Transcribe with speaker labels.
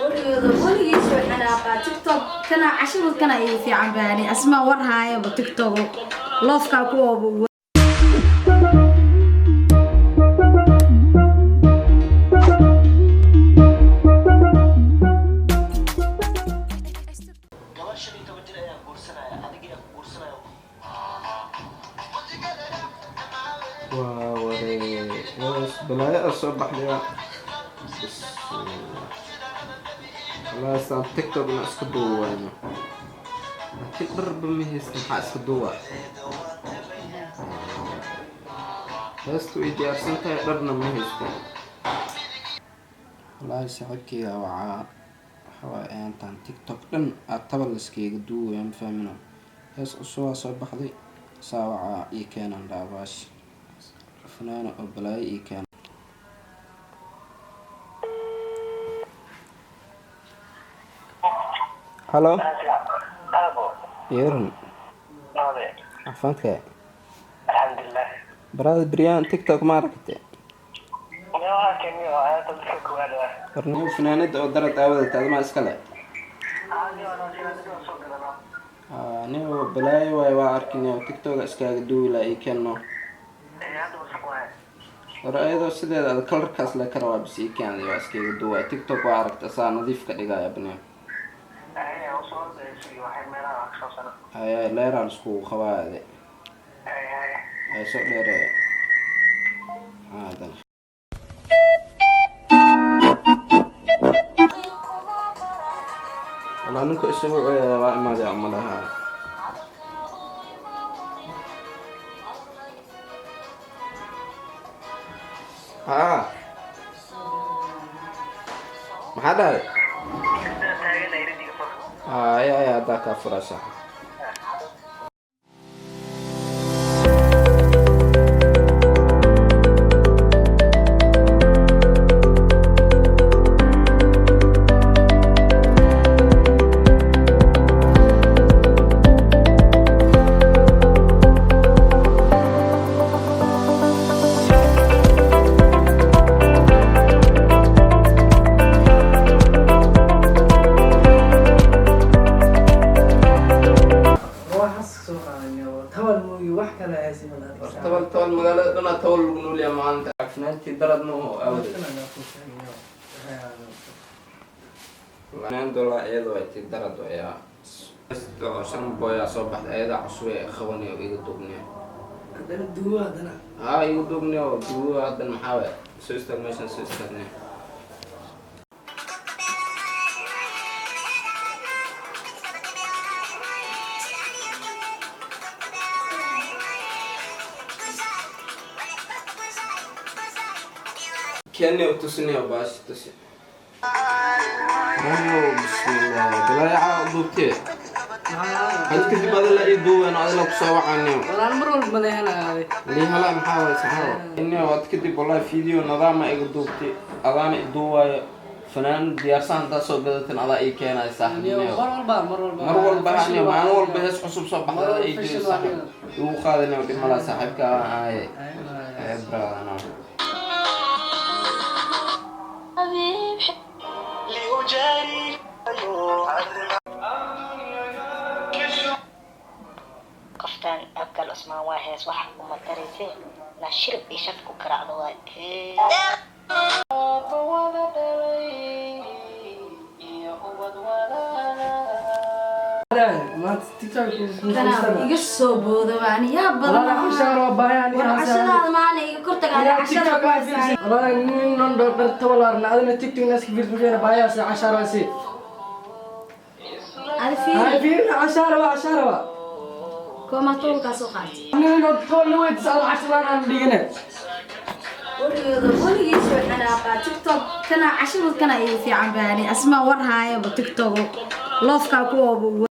Speaker 1: Weligooda weligiis way xanaaqaa. TikTok kana cashirad kana igu fiican baani asmaa war haayaba TikTok loofkaa ku ooba.
Speaker 2: Gabar 15 jir ayaa guursanaya, adiga ayaa ku guursanaya.
Speaker 3: Waa waree, waas balaayo soo baxdaya. Bismillah, wallahi saan TikTok na iska duuba wayno, laakiin dharba ma haysta. Maxaa iska duuba? Heestu way diyaarsan tahay, dharna ma haysto. Wallaahi saaxiibkeyga wacaa, waxa waaye intaan TikTok dhan aad tabal iskaga duubaya, ma fahmino. Hees cusubaa soo baxday, saa wacaa ii keenan dhaabaash funaana oo balaayo ii keena. Halo.
Speaker 2: Aabo.
Speaker 3: Yeran.
Speaker 2: Naade.
Speaker 3: Caafimaadka?
Speaker 2: Alxamdulilah.
Speaker 3: Baraada beryaan TikTok ma aragte?
Speaker 2: Niyo arkayniyo ayada dadka koowaad waa.
Speaker 3: Warniyo, funaanada oo darad aawadata admaa iskale?
Speaker 2: Soo gadano.
Speaker 3: Niyo balaayo waay, waa arkin TikToka iskaaga duubi laa, ii keeno.
Speaker 2: Hadda wasaq waay.
Speaker 3: War ayadoo sideeda ada kalarkaas le kara waa bis ii keenday, waa iskaga duwaya TikTok, waa aragta saa nadiif ka dhigaya baniyo.
Speaker 2: Usoo ordaysi waxay meelaha wax kasoo sano.
Speaker 3: Haya, leeraan iskugu qabaade. Ay soo dheereeya haadan. Walaa ninku isagu waa imaaday umalaha. Haa, maxaa dhahay? Aya aya, haddaa kaa furaa saaxib.
Speaker 4: Waxaas soo qaadaniyo tabal mooyi, wax kale haysi.
Speaker 3: Tabal tabal, magaalada dhanaa tabal lagu noolyahay maalinta. Finaantii darad ma oho awdeed. Finaan dollar iyadoo ay tii darad ayaa shan boyaa soo baxday, ayadaa cusub ee qabanayo, iga duubniyo.
Speaker 4: Haddana duwo haddana.
Speaker 3: Haa, iga duubniyo, duwo haddan. Maxaa waay? Soo istaag meeshaan, soo istaagniyo. Kenya u tusinayo, baashi tusi. Oh, bismillah, balaayaca duubtee had kadib adala ii duuween, adala kusoo wacaniyo.
Speaker 4: Walaan mar walba maleehanaaday.
Speaker 3: Lihala, maxaa waay saxaabo inio had kadib? Wallahi video nadaama iga duubtay, adaana i duuwaayo. Fanaan diyaarsan haddaa soo gadatin, adaa ii keenayo saaxiibniyo.
Speaker 4: Mar walba, mar walba.
Speaker 3: Mar walba haniyo, maalin walba hees cusub soo baxda adaa ii jeedo saaxiib, igu qaadanayo dhimala saaxiibka aaye ee brother.
Speaker 5: Qoftaan Abgal Cusmaan waa hees wax uma tarayse na shirib iyo shaf ku garaacdo waa.
Speaker 4: Maanta TikTok.
Speaker 1: Kana iga soo booda waan yaa badan.
Speaker 4: Walaa cashaar waa baayaan.
Speaker 1: War cashadaada maana iga kor tagaan cashada ku haysaa.
Speaker 4: Walaa nin non dhar tabalaarna adina TikTok naska fiirsan baayaas cashaar waa si.
Speaker 1: Adi
Speaker 4: hay
Speaker 1: fiiri.
Speaker 4: Fiirin cashaar waa, cashaar waa.
Speaker 1: Kooma toolkaa soo qaatay.
Speaker 4: Nin non tool weyd saal casharaan aan dhigane.
Speaker 1: Weligooda weligiis way xanaaqaa. TikTok kana cashirad kana igu fiican baani asmaa war haayaba TikTok loofkaa ku ooba.